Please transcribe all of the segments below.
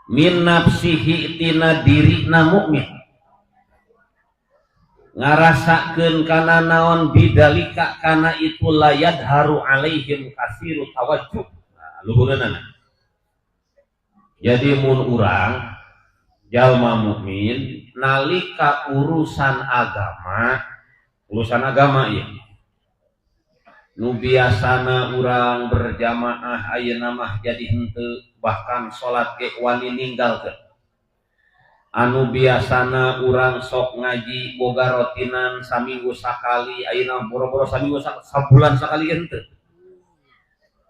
Min nafsihi tina dirina mukmin ngarasakeun kana naon bidalika kana itu layadharu alaihim kasiru tawajjuh. Nah, luhureunana. Jadi mun urang jalma mukmin nalika urusan agama ieu nu biasana urang berjamaah ayeuna mah jadi henteu, bahkan salat ge wani ninggalkeun. Anu biasana urang sok ngaji boga rotinan saminggu sakali ayeuna boro-boro saminggu sabulan sakali henteu.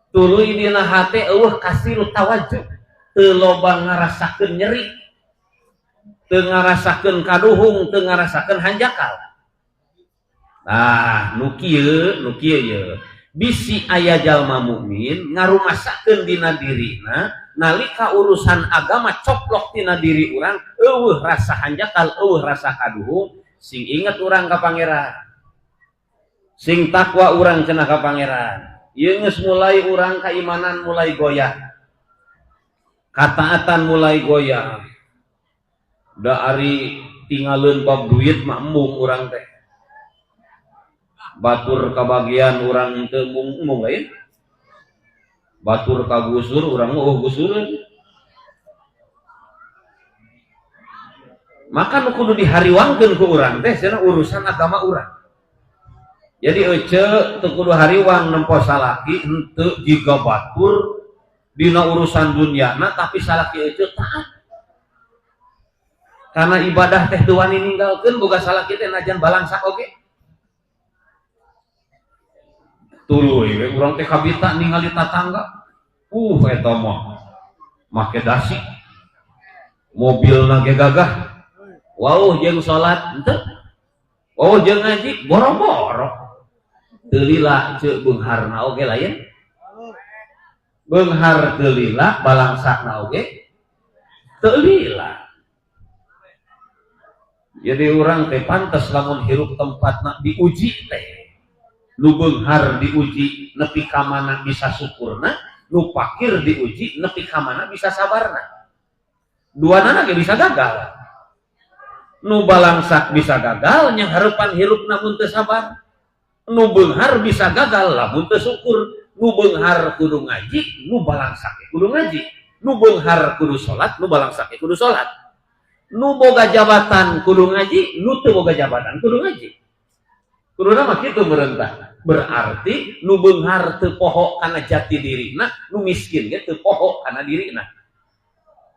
Tuluy dina hate eueuh kasiru tawajjuh, teu loba ngarasakeun nyeri, teu ngarasakeun kaduhung, teu ngarasakeun hanjakal. Nah, nu kieu ye. Bisi aya jalma mukmin ngarumasakeun dina dirina nalika urusan agama coplok tina diri urang eueuh rasa hanjakal, eueuh rasa kaduhung, sing inget urang ka pangeran. Sing takwa urang cenah ka pangeran. Ieu geus mulai urang kaimanan mulai goyah. Kataatan mulai goyah. Da ari tingaleun bab duit mah embung urang teh. Batur kabagian urang teu embung lain. Batur kagusur urang mah gusureun. Maka nu kudu dihariwangkeun ku urang teh cenah urusan agama urang. Jadi ece teu kudu hariwang nempo salaki henteu jiga batur dina urusan dunyana tapi salaki ece taat. Karena ibadah teh teu wani ninggalkeun boga salaki teh najan balangsak oge. Tuluy we urang teh kabita ningali tatangga. Eta mah make dasi. Mobilna ge gagah. Wauh jeung salat henteu. Wauh jeung ngaji boro-boro. Teu lila ceuk beungharna oge lain. Beunghar teu lila balangsakna oge teu lila. Jadi urang teh pantes lamun hirup tempatna diuji teh. Nu beunghar diuji nepi ka mana bisa syukurna, nu pakir diuji nepi ka mana bisa sabarna. Duanana ge bisa gagal. Nu balangsak bisa gagal nya hareupan hirupna mun teu sabar. Nu beunghar bisa gagal lamun teu syukur. Nu beunghar kudu ngaji, nu balangsak kudu ngaji. Nu beunghar kudu salat, nu balangsak kudu salat. Nu boga jabatan kudu ngaji, nu teu boga jabatan kudu ngaji. Kuduna mah kitu merentah. Berarti nu beunghar teu poho kana jati dirina, nu miskin ge teu poho kana dirina.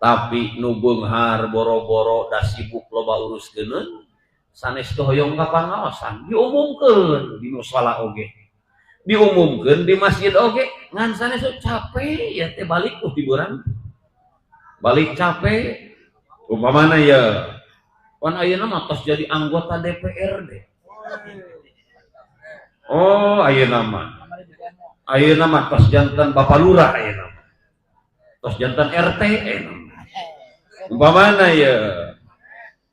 Tapi nu beunghar boro-boro da sibuk loba uruskeun, sanes teu hoyong ka pangaosan, diumumkeun di musala oge. Diumumkeun di masjid oge, ngan sanes capek ya teh balik di beurang. Balik capek. Umpamana ya, pan ayeuna mah tos jadi anggota DPRD. Oh, ayeuna mah tos jantan Bapak Lurah ayeuna mah. Tos jantan RT ayeuna mah. Umpamana ya,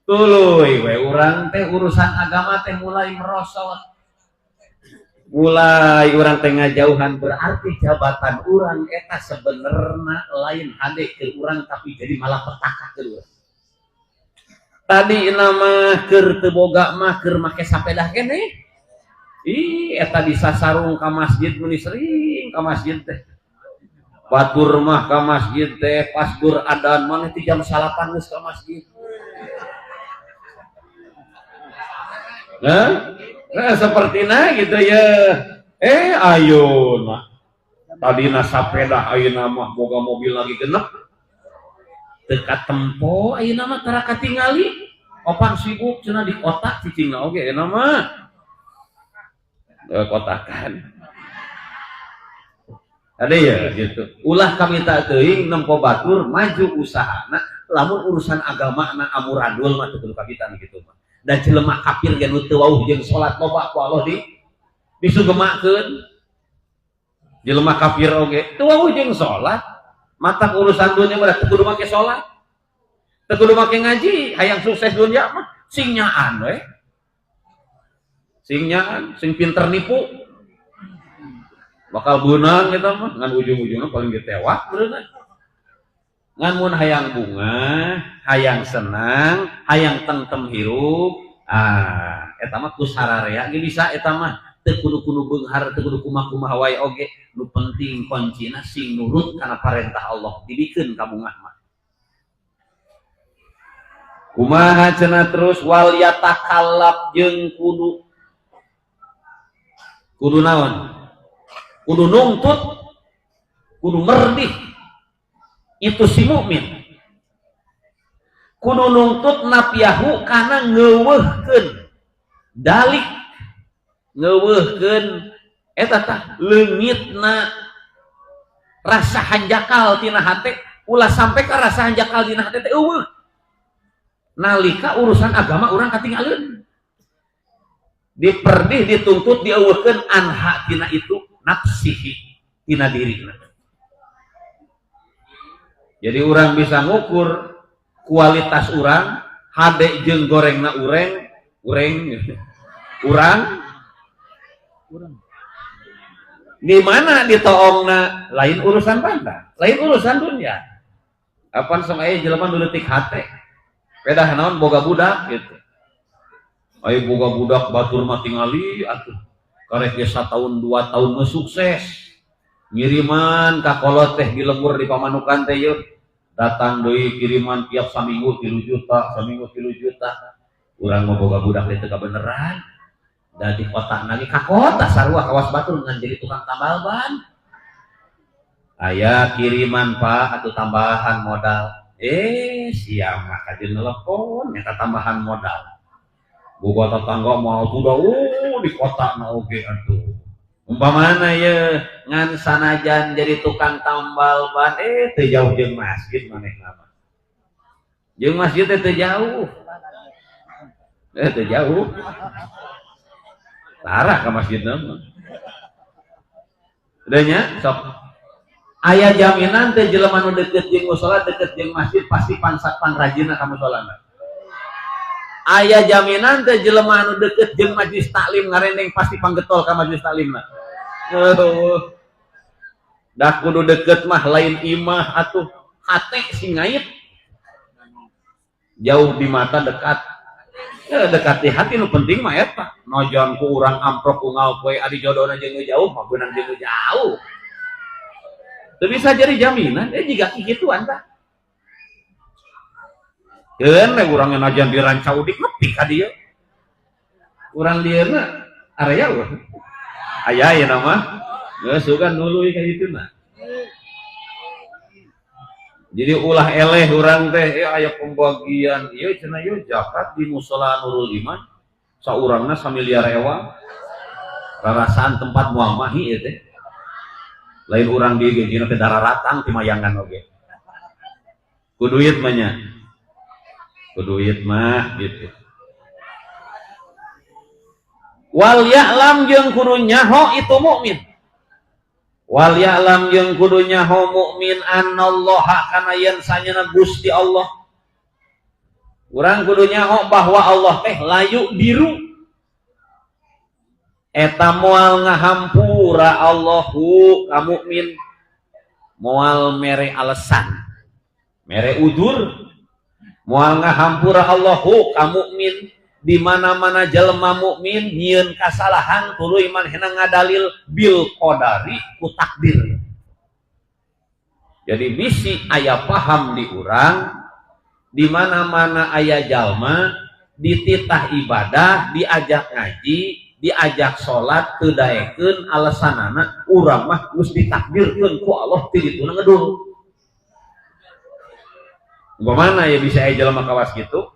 tuluy we urang teh urusan agama teh mulai merosot. Mulai urang teh ngajauhan, berarti jabatan urang eta sebenarna lain hade ke urang tapi jadi malah petaka ke urang. Tadi nama keur teu boga mah keur make sapedah keneh. Ih, eta disasarung ka masjid meni sering ka masjid teh. Batur mah ka masjid teh pas beradan maneh ti jam 9 geus ka masjid. Nah, sepertina gitu ya. Ayeuna. Tadina sapedah ayeuna mah boga mobil lagi genep. Teu katempo ayeuna mah tara katingali. Opan sibuk cenah di kota cicingna oge ayeuna mah. Kotakan. Ada ya gitu. Ulah kami tak teuing nempo batur maju usahana lamun urusan agama na amuradul mah teu kudu kabitan gitu mah. Da jelema kafir ge nu teu wauh jeung salat loba ku Allah di disugemakeun. Jelema kafir oge teu wauh jeung salat, mata urusan dunya mah teu kudu make salat. Teu kudu make ngaji, hayang sukses dunya mah sing nyaan we. Sing nyaan, sing pinter nipu. Bakal beunang eta mah ngan ujung-ujungna paling ditewak beunang. Ngan mun hayang bunga, hayang senang, hayang tengtem hirup, ah eta mah ku sararea ge bisa eta mah. Teu kudu-kudu beunghar, teu kudu kumaha-kumaha wae oge. Nu penting kuncina sing nurut kana parentah Allah, dibikeun ka bungah mah. Kumaha cenah terus wal yatakallaf jeung kudu kudu naon? Kudu nungtut, kudu merdih. Itu si mukmin. Kudu nungtut napiyahu kana ngeuweuhkeun dalik, ngeuweuhkeun eta tah leungitna rasa hanjakal tina hate, ulah sampai ka rasa hanjakal dina hate teh euweuh. Nalika urusan agama urang katinggaleun. Diperdih, dituntut, dieuweuhkeun anha tina itu nafsihi tina dirina. Jadi urang bisa ngukur kualitas urang, hade jeung gorengna ureng, ureng, urang, urang. Di mana ditoongna lain urusan banda, lain urusan dunia. Apan sok aya jelema nu leutik hate. Pedah naon boga budak gitu. Ayo boga budak batur mah tingali atuh. Karek ge satahun 2 tahun mah sukses. Ngiriman ka kolot teh di lembur di pamanukan teh yeuh. Datang deui kiriman tiap saminggu 3 juta, saminggu 3 juta. Urang mah boga budak teh teu kabeneran. Da di kota lagi ka kota sarua kawas batur ngan jadi tukang tambal ban. Aya kiriman Pak atuh tambahan modal. Siang mah kajeun nelepon nyata tambahan modal. Boga tetangga mah atuh di kota na oge atuh. Umpamana ye ngan sanajan jadi tukang tambal ban teu jauh jeung masjid manehna mah. Jeung masjid teh teu jauh. Teu jauh. Tarah ka masjidna mah. Udah nya sok aya jaminan teh jelema nu deukeut jeung musala, deukeut jeung masjid pasti pansak pangrajinna ka musolana. Aya jaminan teh jelema nu deukeut jeung majlis taklim ngarendeng pasti panggetol ka majlis taklimna. Heuh. Dah kudu deukeut mah lain imah atuh, hate sing ngait. Jauh di mata dekat. Ya, dekat di hati nu penting mah eta. Najan ku urang amprok unggal poe adi jodona jeung nu jauh mah beunang jeung nu jauh. Teu bisa jadi jaminan, jiga kikituan tah. Keun we urang najan di Ranca Udik nepi ka dieu. Urang lieurna area we. Aya ieu mah. Geus sugan nuluy ka ditu mah. Jadi ulah eleh urang teh aya pembagian ieu cenah ieu zakat di musala Nurul Iman saurangna samiliar ewa. Rarasaan tempat moal mahi ieu teh. Lain urang di gejina teh dararatang ti mayangan oge. Ku duit mah nya. Ku duit mah gitu. Wal ya'lam jeung kudu nyaho itu mukmin. Wal ya'lam jeung kudu nyaho mukmin annallaha kana yen sanyana Gusti Allah. Urang kudu nyaho bahwa Allah teh layu biru. Eta moal ngahampura Allahu ka mukmin, moal mere alasan, mere udur, moal ngahampura Allahu ka mukmin. Di mana-mana jelema mukmin nyieun kasalahan tuluy manehna ngadalil bil qadari ku takdir. Jadi bisi aya paham di urang, di mana-mana aya jalma dititah ibadah, diajak ngaji, diajak salat teu daekeun alasanana urang mah geus ditakdirkeun ku Allah ti dituna ngedul. Umpamana ya bisa aya jelema kawas kitu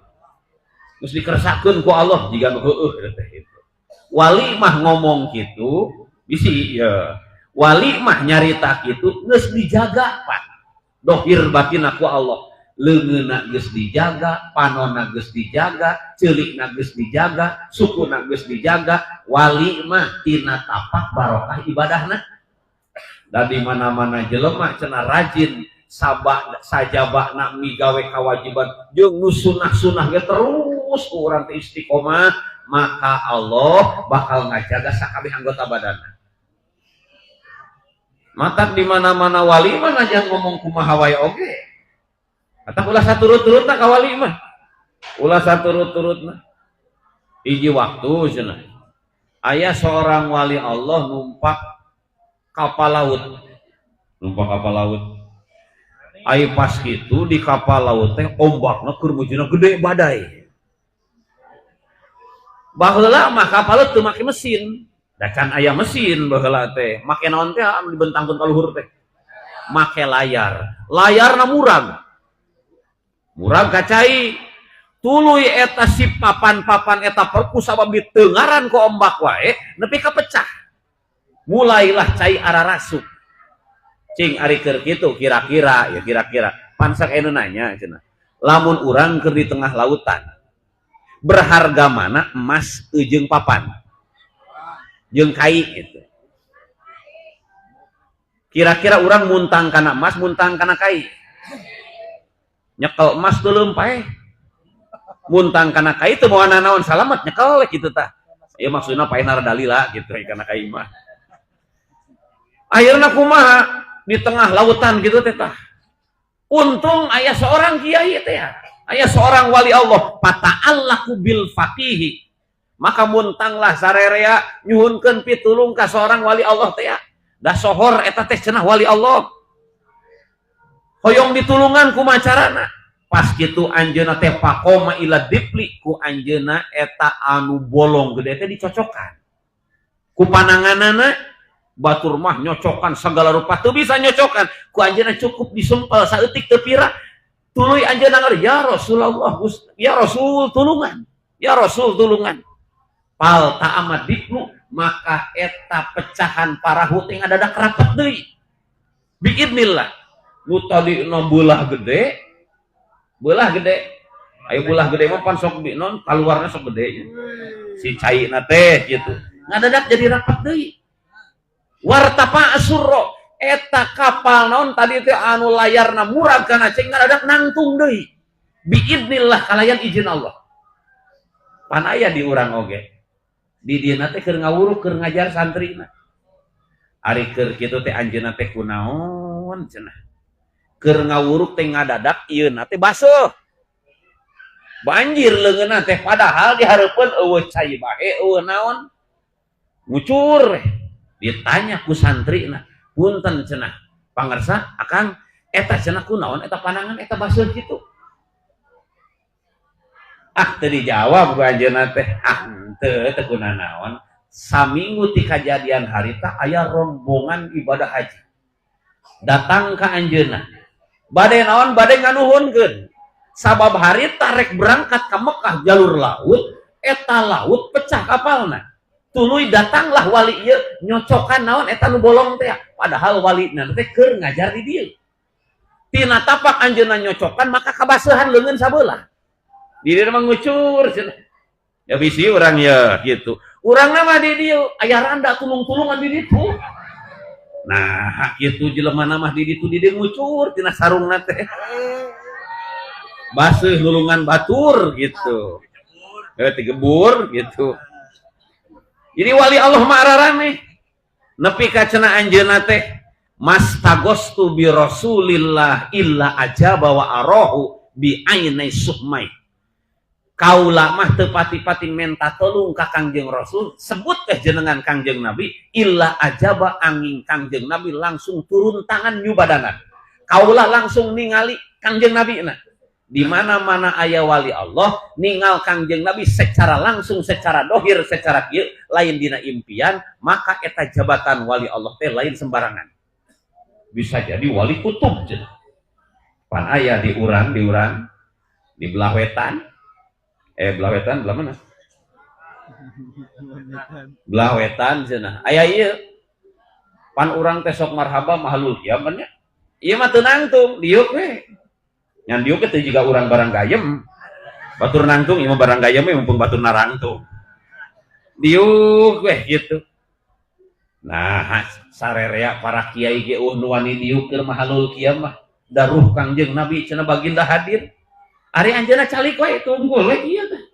geus dikersakeun ku Allah jiga nu heueuh teh kitu. Wali mah ngomong kitu bisi ya. Wali mah nyarita kitu geus dijaga Pak. Dohir batin ku Allah. Leungeunna geus dijaga, panonna geus dijaga, ceulikna geus dijaga, sukuna geus dijaga. Wali mah tina tapak barokah ibadahna. Da di mana-mana jelema cenah rajin sabak sajabakna migawe kawajiban jeung nu sunah-sunah ge terus ku urang teh istiqomah, maka Allah bakal ngajaga sakabeh anggota badanna. Matak di mana-mana wali mah najan ngomong kumaha wae oge. Atau ulah saturut-turutna ka wali mah. Ulah saturut-turutna. Hiji waktu cenah. Aya seorang wali Allah numpak kapal laut. Numpak kapal laut. Ai pas kitu di kapal laut teh ombakna keur mujuna gede badai. Baheula mah kapal laut teu make mesin. Da can aya mesin baheula teh. Make naon teh anu dibentangkeun ka luhur teh? Make layar. Layarna murag. Murag ka cai. Tuluy eta si papan-papan eta perku sabab ditengaran ku ombak wae nepi ka pecah. Mulailah cai ararasuk. Cing ari keur kitu kira-kira ya kira-kira. Pansak anu nanya cenah. Lamun urang keur di tengah lautan, berharga mana emas jeung papan? Jeung kai gitu. Kira-kira urang muntang kana emas, muntang kana kai. Nyekel emas teu leumpah. Muntang kana kai teu moal nanaon salamet nyekel kitu tah. Ieu maksudna paehna rada lila gitu kana kai mah. Akhirna kumaha di tengah lautan gitu teh tah. Untung aya seorang kiai teh ya. Aya seorang wali Allah, fata'allaku bil faqihi. Maka muntanglah sarerea nyuhunkeun pitulung ka seorang wali Allah teh ya. Da sohor eta teh cenah wali Allah. Hoyong ditulungan kumaha carana? Pas kitu anjeunna teh faqoma ila dipli ku anjeunna eta anu bolong gede teh dicocokan. Ku pananganana batur mah nyocokan segala rupa teu bisa nyocokan. Ku anjeunna cukup disempel saeutik teu pira. Tuluy anjeunna ngar ya Rasulullah, ya Rasul tulungan. Ya Rasul tulungan. Pal ta'amad diplu maka eta pecahan parahu teh ngadadak rapet deui. Biidnillah. Nu tadina beulah gede, belah gede. Ayo belah gede mah pan sok di non kaluarna sok gede nya. Si caina teh gitu. Ngadadak jadi rapat deui. Wartafa asurro eta kapal naon tadi teh anu layarna murag kana cai ngadadak nangtung deui. Biidnillah kalayan izin Allah. Pan aya di urang oge. Di dieuna teh keur ngawuruk keur ngajar santrina. Ari keur kitu teh anjeunna teh kunaon cenah. Keur ngawuruk teh ngadadak ieuna teh baseuh. Banjir leungeunna teh padahal di hareupeun eueuh cai bae eueuh naon. Ngucur ditanya ku santrina, punten cenah. Pangersa akang eta cenah kunaon eta panangan eta baseuh kitu. Ah teu dijawab ku anjeunna teh. Ah henteu teu kunanaon. Saminggu ti kajadian harita aya rombongan ibadah haji. Datang ka anjeunna. Bade naon bade nganuhunkeun. Sabab harita rek berangkat ka Mekah jalur laut, eta laut pecah kapalna. Tuluy datanglah wali ieu nyocokan naon eta nu bolong teh. Padahal walina teh keur ngajar di dieu. Tina tapak anjeunna nyocokan maka kabaseuhan leungeun sabelah. Di dieu mah ngucur cenah. Ya bisi urang ya gitu. Urangna mah di dieu aya randa tulung-tulungan di ditu. Nah, kitu jelema mah di ditu di dieu ngucur tina sarungna teh. Baseuh lulungan batur gitu. Tigebur gitu. Jadi wali Allah mah araraneh. Nepi ka cenah anjeunna teh mastagostu bi Rasulillah illa ajaba wa arahu bi ainai suhmai. Kaula mah teu pati-pati menta tolong ka Kangjeng Rasul, sebut teh jenengan Kangjeng Nabi illa ajaba angin Kangjeng Nabi langsung turun tangan nyubadanan. Kaula langsung ningali Kangjeng Nabi na. Di mana-mana aya wali Allah ningal Kangjeng Nabi secara langsung, secara dohir, secara kieu lain dina impian, maka eta jabatan wali Allah teh lain sembarangan. Bisa jadi wali kutub cenah. Pan aya di urang, di belah wetan. Belah wetan belah mana? Belah wetan cenah. Aya ieu. Pan urang teh sok marhaba mahalul qiyam nya. Ieu mah teu nangtung, diuk we. Ngan diuk teh juga urang barang gayem. Batur nangtung ieu mah barang gayem we mumpung batur narangtung. Diuk we gitu. Nah, sarerea para kiai ge eueuh nu wani diuk keur mahalul qiyam mah. Daruh Kangjeng Nabi cenah baginda hadir. Ari anjeunna calik we tunggul we ieu teh.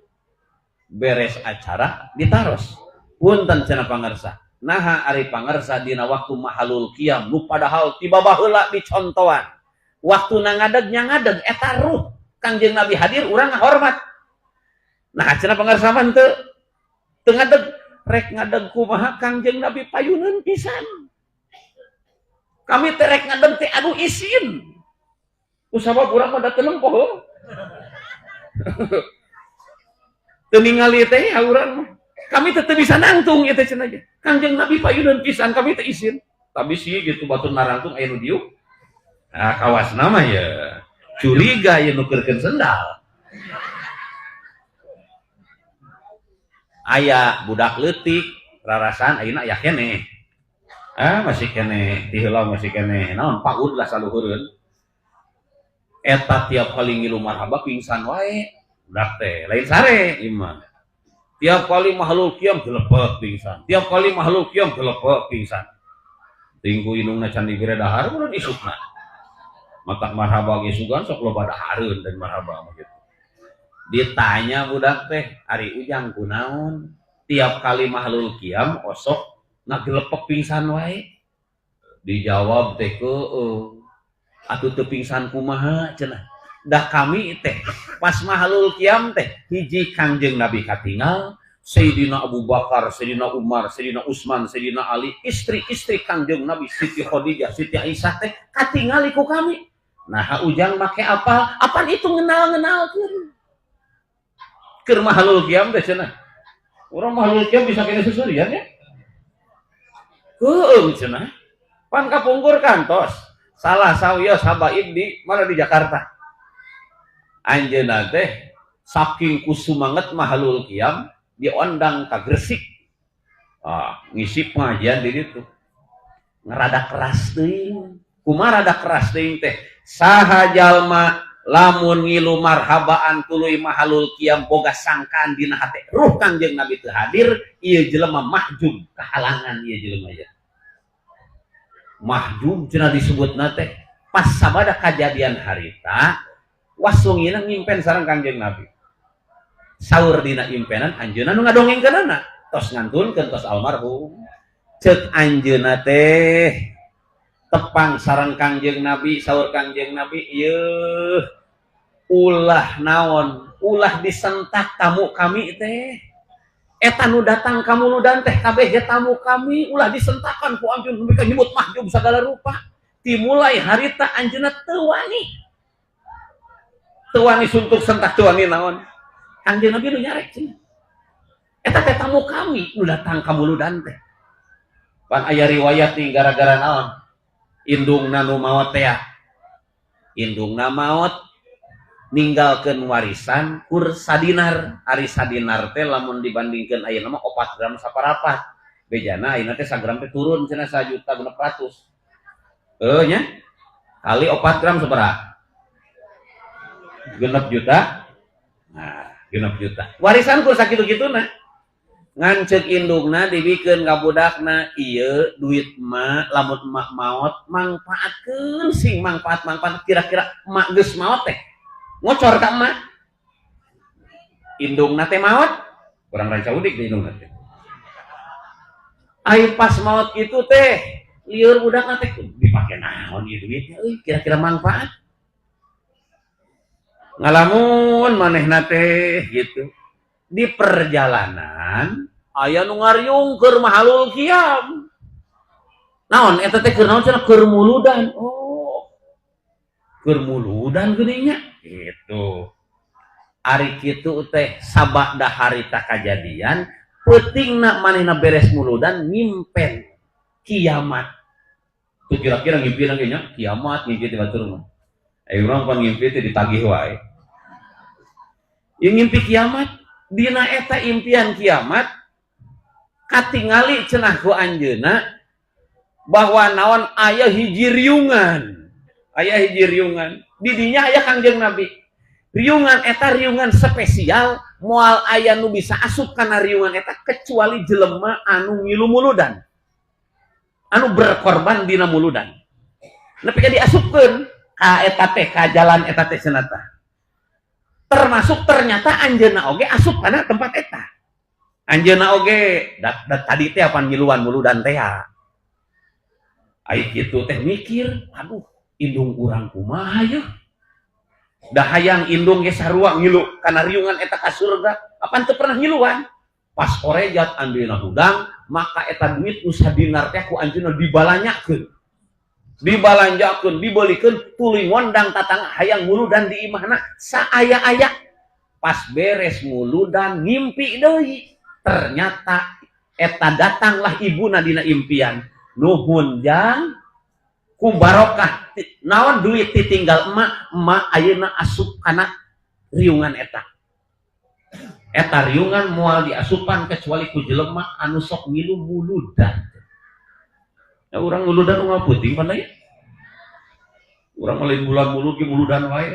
Beres acara ditaros. Punten cenah pangersa. Naha ari pangersa dina waktu mahalul qiyam nu padahal tiba baheula dicontohan. Waktu ngadeg nya ngadeg eta ruh Kangjeng Nabi hadir urang ngahormat. Nah cenah pangarsaman teu teu ngadeg rek ngadeg kumaha Kangjeng Nabi payuneun pisan. Kami teh rek ngadeg teh aduh isin. Kusabab urang mah da teu nempoh. Teu ningali teh ya urang mah. Kami teh teu bisa nangtung ieu teh cenah ge. Kangjeng Nabi payuneun pisan kami teh isin. Tapi sih gitu batur narangtung aya nu diuk. Nah kawasna mah ya curiga ya nukerkeun sendal. Aya budak leutik rarasan ayeuna aya keneh. Ah masih keneh ti heula masih keneh naon paud lah saluhureun. Eta tiap kali ngilu marhaba pingsan wae budak teh lain sare ieu mah. Tiap kali mahluk kiam gelepek pingsan. Tiap kali mahluk kiam gelepek pingsan. Tingku indungna can dibere dahar mun isukna. Matak marhaba ge sugan sok loba dahareun dan marhaba mah gitu. Ditanya budak teh, ari Ujang kunaon? Tiap kali mahlul kiam osok ngagelepek pingsan wae. Dijawab teh keueuh. Atuh teu pingsan kumaha cenah. Dah kami teh pas mahlul kiam teh hiji Kangjeng Nabi katingal, Sayyidina Abu Bakar, Sayyidina Umar, Sayyidina Utsman, Sayyidina Ali, istri-istri Kangjeng Nabi Siti Khadijah, Siti Aisyah teh katingali ku kami. Nah, Ujang make apa? Apan itu ngenal-ngenalkeun. Keur mahlul kiam teh cenah. Urang mahlul kiam bisa kena susurian ya. Heueuh cenah. Pan kapungkur kantos. Salah sawios habaib di mana di Jakarta. Anjeunna teh saking kusumanget mahlul kiam diondang ka Gresik. Ah, ngisi pengajian di ditu. Ngerada keras teuing. Kumaha rada keras teuing teh? Saha jalma lamun ngilu marhabaan tuluy mahalul kiam boga sangkaan dina hate ruh Kangjeng Nabi teu hadir ieu jelema mahjub kahalangan ieu jelema ieu. Mahjub cenah disebutna teh pas sabada kajadian harita wasungina ngimpen sareng Kangjeng Nabi. Saur dina impenan anjeunna nu ngadongengkeunana tos ngantunkeun tos almarhum. Ceuk anjeunna teh tepang sareng Kangjeng Nabi, saur Kangjeng Nabi ieu ulah naon, ulah disentak tamu kami teh. Eta nu datang ka muludan teh kabeh ge tamu kami, ulah disentakan ku anjeun nepi ka nyebut mahjub sagala rupa. Dimulai harita anjeunna teu wani. Teu wani suntuk sentak teu wani naon. Kangjeng Nabi nu nyarek cenah. Eta teh tamu kami nu datang ka muludan teh. Pan aya riwayat nih gara-gara naon? Indungna nu maot teh ya. Indungna maot ninggalkeun warisan kur sadinar. Ari sadinar teh lamun dibandingkeun ayeuna mah 4 gram saparapat. Bejana ayeuna teh sagram teh turun cenah 1.600.000. Heuh nya. Kali 4 gram sabaraha? 6 juta. Nah, 6 juta. Warisan kur sakitu-kituna. Ngan ceuk indungna dibikeun ka budakna, ieu duit emak lamun emak maot mangpaatkeun sing mangpaat-mangpaat kira-kira emak geus maot teh ngocor ka emak. Indungna teh maot, kurang ranca udik di indungna teh. Ai pas maot itu teh lieur budakna teh dipake naon ieu duitnya euy kira-kira mangpaat. Ngalamun manehna teh gitu. Di perjalanan aya nu ngariung keur mahalul kiam. Naon eta teh keur naon cenah keur muludan. Oh. Keur muludan geuning nya gitu. Ari kitu teh sabada harita kajadian peutingna manehna beres muludan ngimpen kiamat. Tuh kira-kira ngimpina ge nya kiamat ngimpi teh batur mah. Ai urang pan ngimpi teh ditagih wae. Ieu ngimpi kiamat dina eta impian kiamat katingali cenah ku anjeunna bahwa naon aya hiji riungan. Aya hiji riungan. Di dinya aya Kangjeng Nabi. Riungan eta riungan spesial moal aya nu bisa asup kana riungan eta kecuali jelema anu ngilu muludan. Anu berkorban dina muludan. Nepi ka diasupkeun ka eta teh ka jalan eta teh cenah tah. Termasuk ternyata anjeunna oge asup kana tempat eta. Anjeunna oge tadi teh apan ngiluan muludan teh. Ai kitu teh mikir, aduh Indung urang kumaha yeuh? Da hayang indung ge sarua ngilu kana riungan eta ka surga. Apan teu pernah ngiluan. Pas korejat anjeunna hudang, maka eta duit nu sadinar teh ku anjeunna dibalanyakeun. Dibalanjakeun, dibelikeun, tuluy ngondang tatangga hayang nguludan di imahna saaya-aya. Pas beres nguludan ngimpi deui. Ternyata eta datanglah ibuna dina impian. Nuhun jang ku barokah naon duit ditinggal emak, emak ayeuna asup kana riungan eta. Eta riungan moal diasupan kecuali ku jelema anu sok ngilu muludan. Ya urang nguludan unggal peuting pan ya. Urang lain bulan mulud ge muludan wae.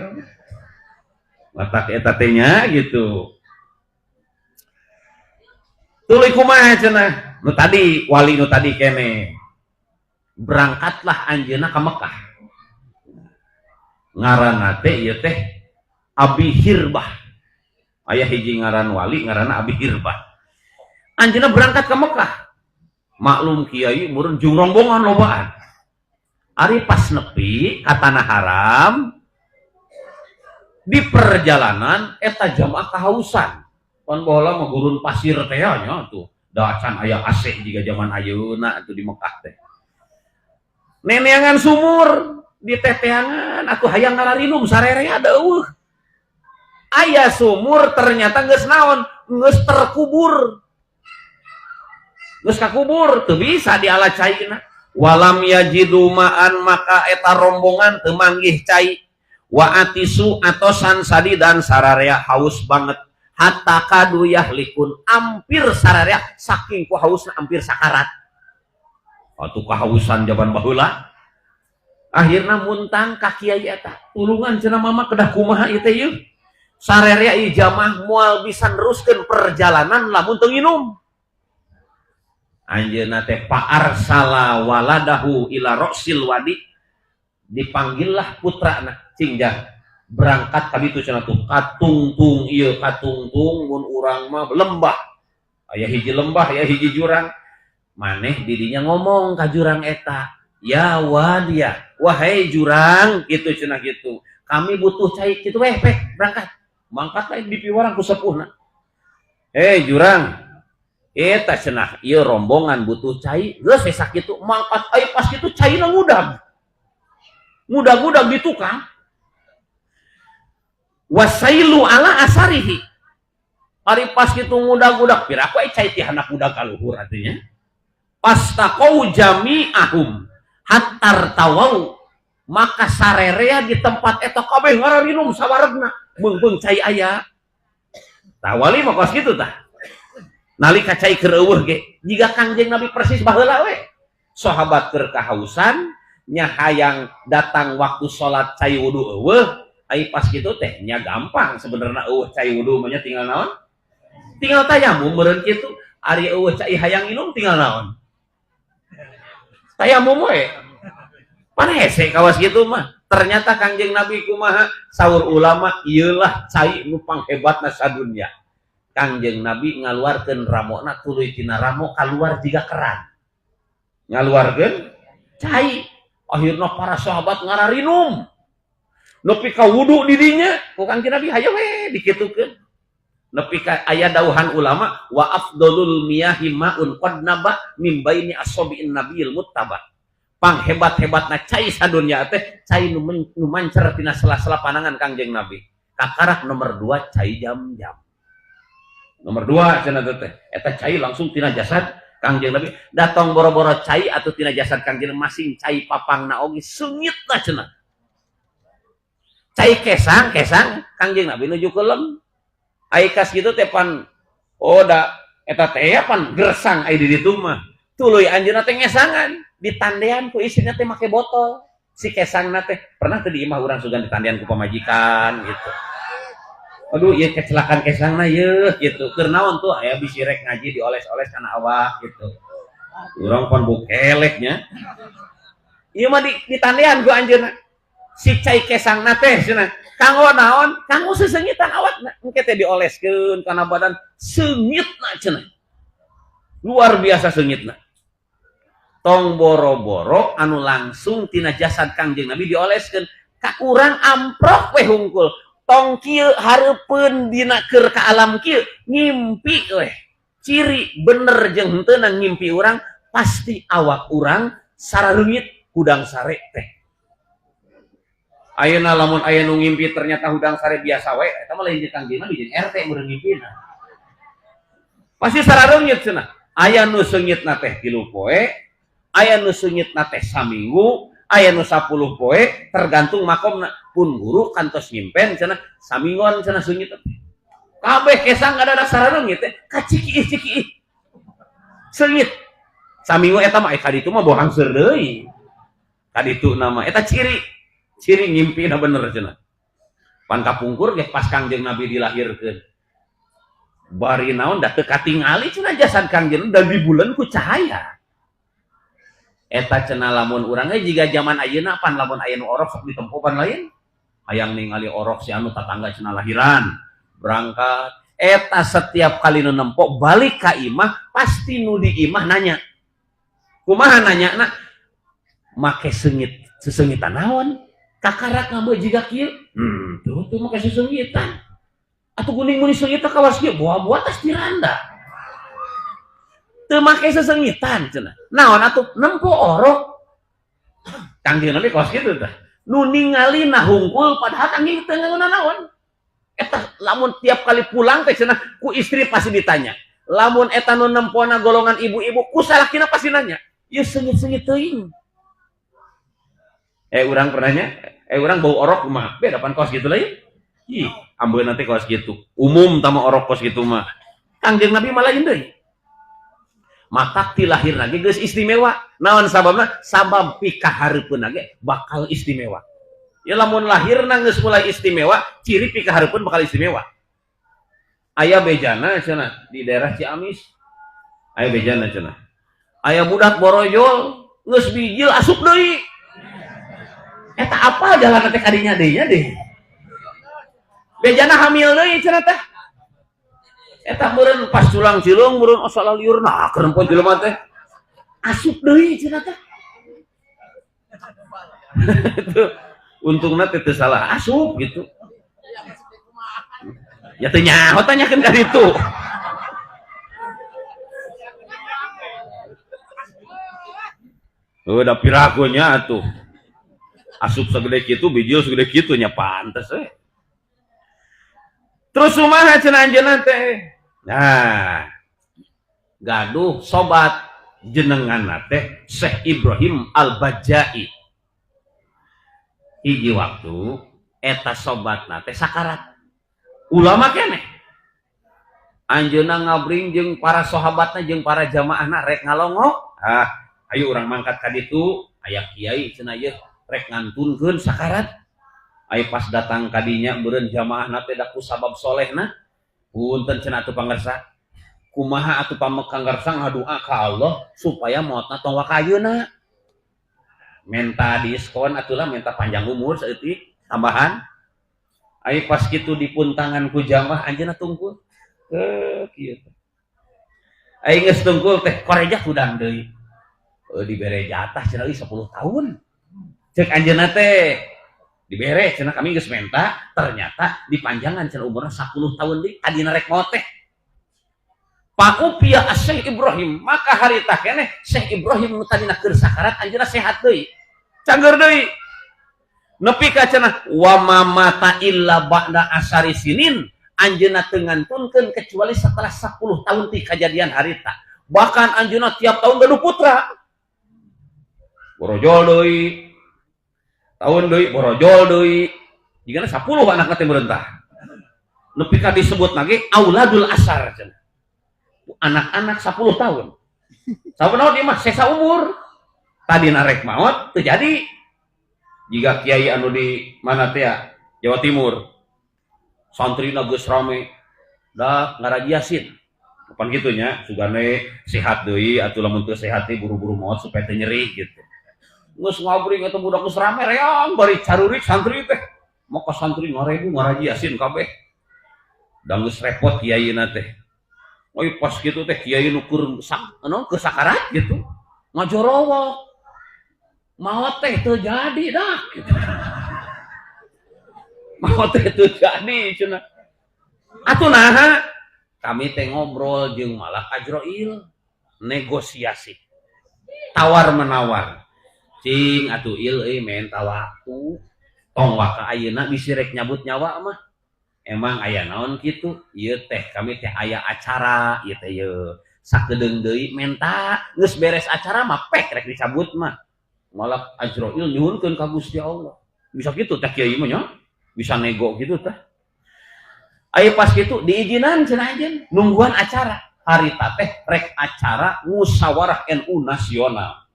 Matak eta teh nya gitu. Tuluy kumaha cenah? Nu tadi wali nu tadi kene. Berangkatlah anjeunna ka Mekah. Ngaranna teh ieu teh Abi Hirbah. Aya hiji ngaran wali ngaranna Abi Hirbah. Anjeunna berangkat ke Mekah. Maklum kiai meureun jeung rombongan lobaan. Ari pas nepi ka tanah haram di perjalanan eta jamaah kahausan. Pan baheula mah gurun pasir teh nya tuh. Da can aya AC jiga zaman ayeuna atuh di Mekah teh. Neneangan sumur di teteangan atuh hayang ngararinum sarerea da eueuh. Aya sumur ternyata geus naon? Geus terkubur. Geus kakubur teu bisa diala caina. Walam yajidu ma'an maka eta rombongan teu manggih cai. Wa atisu atosan sadidan sararea haus banget. Hatta kadu yahlikun ampir sararea saking ku hausna ampir sakarat. Atuh kahausan jaman baheula. Akhirna muntang ka kiai eta. Tulungan cenah mama kedah kumaha ieu teh ieu. Sararea ieu jamaah moal bisa neruskeun perjalanan lamun teu nginum. Anjeunna teh fa'arsala waladahu ila ra'sil wadi. Dipanggillah putrana cing jah berangkat ka ditu cenah tuh katungtung ieu katungtung mun urang mah lembah. Aya hiji lembah aya hiji jurang. Maneh didinya ngomong ka jurang eta, ya wadia, wahai jurang gitu cenah gitu. Kami butuh cai kitu weh peh berangkat. Mangkat lain dipiwarang ku sepuhna. Hei jurang, eta cenah ieu rombongan butuh cai, geus we sakitu mangkat ai pas kitu caina ngudag. Ngudag-ngudag di tukang. Wasailu ala asarihi. Ari pas kitu ngudag-ngudag piraku ai cai ti handap ngudag ka luhur artinya. Pastaqau jami'ahum hattar tawau maka sarerea di tempat eta kabeh ngararinum sawaregna beung-beung cai aya. Tah wali mah kos kitu tah. Nalika cai keur eueuh ge jiga Kangjeng Nabi persis baheula we. Sahabat keur kahausan nya hayang datang waktu salat cai wudu eueuh, ai pas kitu teh nya gampang sebenarnya eueuh cai wudu mah nya tinggal naon? Tinggal tayamum meureun kitu. Ari eueuh cai hayang minum tinggal naon? Tayamum we. Pan hese kawas kitu mah. Ternyata Kangjeng Nabi kumaha? Saur ulama ieulah cai nu panghebatna sadunya. Kangjeng Nabi ngaluarkeun ramona tuluy tina ramo kaluar jiga keran. Ngaluarkeun cai. Akhirna para sahabat ngararinum. Nepi ka wudu di dinya ku Kangjeng Nabi hayo we dikitukeun. Nepi ka aya dauhan ulama wa afdalul miyahi ma'un qad naba min baini asabi'in nabiyil muttaba. Panghebat-hebatna cai sadunya teh cai nu mancer tina sela-sela panangan Kangjeng Nabi. Kakarak nomor 2 cai jam-jam. Nomor 2 cenah teh eta cai langsung tina jasad Kangjeng Nabi. Datang boro-boro cai atau tina jasad Kangjeng masing cai papangna oge seungitna cenah. Cai kesang-kesang Kangjeng Nabi nuju kelem. Ai kas kitu teh pan oh da eta teh pan gersang ai di ditu mah. Tuluy anjeunna teh ngesangan ditandean ku istrina teh make botol. Si kesangna teh pernah teh di imah urang sugan ditandean ku pamajikan gitu. Aduh ieu kecelakaan kesangna yeuh gitu. Keur naon tuh aya bisi rek ngaji dioles-oles kana awak gitu. Urang pan bukelek nya. Ieu mah ditandean ku anjeunna. Si cai kesangna teh cenah. Kanggo naon? Kanggo sesengitan awakna. Engke teh dioleskeun kana badan seungitna cenah. Luar biasa seungitna. Tong boro-boro anu langsung tina jasad Kangjeng Nabi dioleskeun ka urang amprok we hungkul. Tong kieu hareupeun dina keur ka alam kieu ngimpi weh. Ciri bener jeung henteu ngimpi urang pasti awak urang sarareungit hudang sare teh. Ayeuna lamun aya nu ngimpi ternyata hudang sare biasa we, eta mah lain jeung Kangjeng Nabi jeung RT meureun ngimpina. Pasti sarareungit cenah. Aya nu seungitna teh 3 poe, aya nu seungitna teh saminggu, aya nu 10 poe, tergantung makomna. Pun guru kantos ngimpen cenah samingguan cenah seungit teh. Kabeh kesang kada sarareungit teh, kacikiih-cikiih. Seungit. Saminggu eta mah ka ditu mah bohang seur deui. Ka ditu nama eta ciri. Ciri ngimpina bener cenah. Pan kapungkur ge pas Kangjeng Nabi dilahirkeun. Bari naon da teu katingali cenah jasad Kangjeng da dibulen ku cahaya. Eta cenah lamun urang ge jiga zaman ayeuna pan lamun aya nu orok sok ditempo pan lain. Hayang ningali orok si anu tatangga cenah lahiran, berangkat. Eta setiap kali nu nempo balik ka imah pasti nu di imah nanya. Kumaha nanyana? Make seungit, sesengitan naon? Kakarak ngambeu jiga kieu. Tuh tuh make sesengitan. Atuh kuning muni seungit kawas kieu buah-buah tas tiranda. Teu make sesengitan cenah. Naon atuh nempo orok. Kangjeng Nabi kawas kitu tah. Nu ningalina hungkul padahal kangjeng teu nganggo naon. Eta lamun tiap kali pulang teh cenah ku istri pasti ditanya. Lamun eta nu nempona golongan ibu-ibu ku salakina pasti nanya. Ieu seungit-seungit teuing. Urang pernahnya, urang bau orok kumaha? Beda pan kawas kitu lain. Ih, ambeuna teh kawas kitu. Umum tama orok kawas kitu mah. Kangjeng Nabi mah lain deui. Maka ti lahir lagi geus istimewa. Naon sababna? Sabab pikahareupeun ge bakal istimewa. Ya lamun lahirna geus mulai istimewa, ciri pikahareupeun bakal istimewa. Aya bejana cenah di daerah Ciamis. Aya bejana cenah. Aya budak borojol geus bijil asup deui. Eta apa jalan teh kadinya deui nya deui. Bejana hamil deui cenah teh. Eta meureun pas culang cilung meureun asa lalieur nah keur nempo jelema teh. Asup deui cenah teh. Itu untungna teh teu salah asup gitu. Ya teu nyaho tanyakeun ka ditu. Udah pirakunya atuh. Asup segede kitu bijil segede kitu nya pantes we. Terus kumaha cenah anjeunna teh? Nah, gaduh sobat jenenganna teh Syekh Ibrahim Al-Bajai. Hiji waktu eta sobatna teh sakarat. Ulama keneh. Anjeunna ngabring jeung para sahabatna jeung para jamaahna rek ngalongo. Ah, ayo urang mangkat ka ditu, aya kiai cenah ieu rek ngantunkeun sakarat. Ayo pas datang kadinya meureun jamaahna teh da ku sabab solehna. Punten cenah atuh pangersa. Kumaha atuh pamekang ngersa ngadua ka Allah supaya maotna tong waka ayeuna. Menta diskon atulah menta panjang umur saeutik tambahan. Ayo pas kitu dipuntangan ku jamaah anjeunna tungkul. Kieu teh. Ayo geus tungkul teh koreja hudang deui. Dibere jatah cenah euy 10 tahun. Cek anjeunna teh dibere cenah kami geus menta ternyata dipanjangan cenah umurna 10 tahun deui tadina rek maot teh. Paupia Syekh Ibrahim maka harita keneh Syekh Ibrahim nu tadina keur sakarat anjeunna sehat deui. Cangeur deui. Nepi ka cenah wa ma mata illa ba'da asari sinin anjeunna teu ngantunkeun kecuali setelah 10 tahun ti kajadian harita. Bahkan anjeunna tiap tahun gaduh putra. Borojol deui. Tahun deui borojol deui. Jigana 10 anakna teh meurentah. Nepi ka disebut lagi auladul asar cenah. Anak-anak 10 tahun. Sabenerna dia mah sesa umur. Tadina rek maot teu jadi. Jika kiai anu di mana teh ya? Jawa Timur. Santrina geus rame. Dah ngaraji Yasin. Kapan kitu nya sugane sehat deui atuh lamun teu sehat teh buru-buru maot supaya teu nyeri gitu. Geus ngabring eta budak geus rame reang bari carurik santri teh. Maka santri ngarebu ngaraji Yasin kabeh. Da geus repot kiaina teh. Oi pas kitu teh kiai nu keur anu keur sakarat gitu. Ngajorowok. Maot teh teu jadi dah gitu. Maot teh teu jadi cenah. Atuh naha? Kami teh ngobrol jeung Malak Ajroil, negosiasi. Tawar menawar. Cing atuh il euy menta waktu. Tong waka ayeuna bisi rek nyabut nyawa mah. Emang aya naon kitu? Ieu teh kami teh aya acara, ieu teh ieu. Sakedeung deui menta, geus beres acara mah pek rek dicabut mah. Malak Ajroil nyuhunkeun ka Gusti Allah. Bisa kitu teh kiai mah nya? Bisa nego kitu teh. Ayo pas kitu diizinan cenah anjeun nungguan acara. Harita teh rek acara musyawarah NU nasional.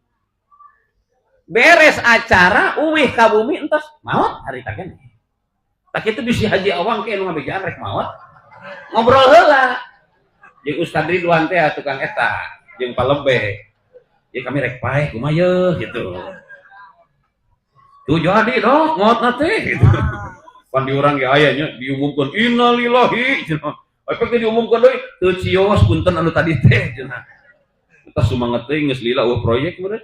Beres acara uwih ka bumi entos maot harita keneh. Tak kitu bisi Haji Awang ke nu ngabejaan rek maot. Ngobrol heula. Jeung Ustad Ridwan teh tukang eta, jeung Palebe. Ya kami rek paeh kumaha yeuh gitu. Tuh jadi dong maotna teh gitu. Pan di urang ge aya nya diumumkeun innalillahi cenah. Efek teh diumumkeun deui teu cios punten anu tadi teh cenah. Eta sumanget teh geus lila eueuh proyek meureun.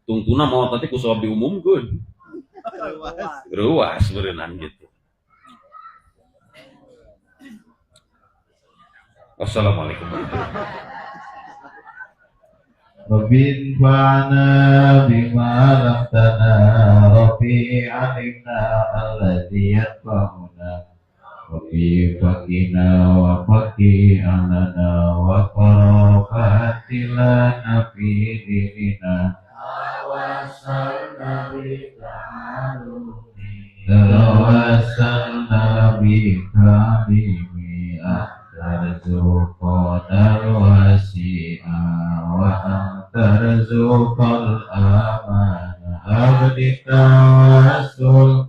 Tungtuna maot teh ku sabab diumumkeun. Ruas berenang gitu. Wassalamualaikum warahmatullahi wabarakatuh. Rabbi fa'na bima 'allamtana, Rabbi 'allimna alladzi yanfa'una, Rabbi faqina wa faqi alana wa qarabati lana fi dinina. Tawasalna bi ta'alumi, tawasalna bi ta'limi, tarzuqana al-wasi'a wa tarzuqal amana. Abdi tawassul,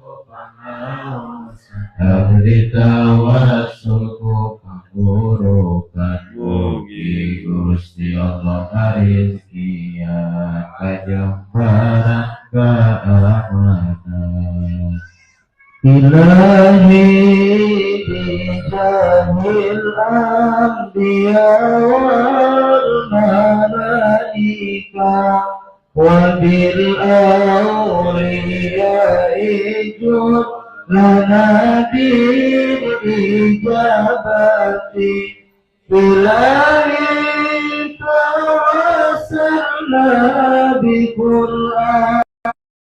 abdi tawassul ku kaburukan, mugi Gusti Allah ngarizkian kajembaran keamanan. Ilahi bijahil anbiya wal malaika wa bil awliya'i jud lana bil ijabati. Ilahi tawassalna bi Qur'an.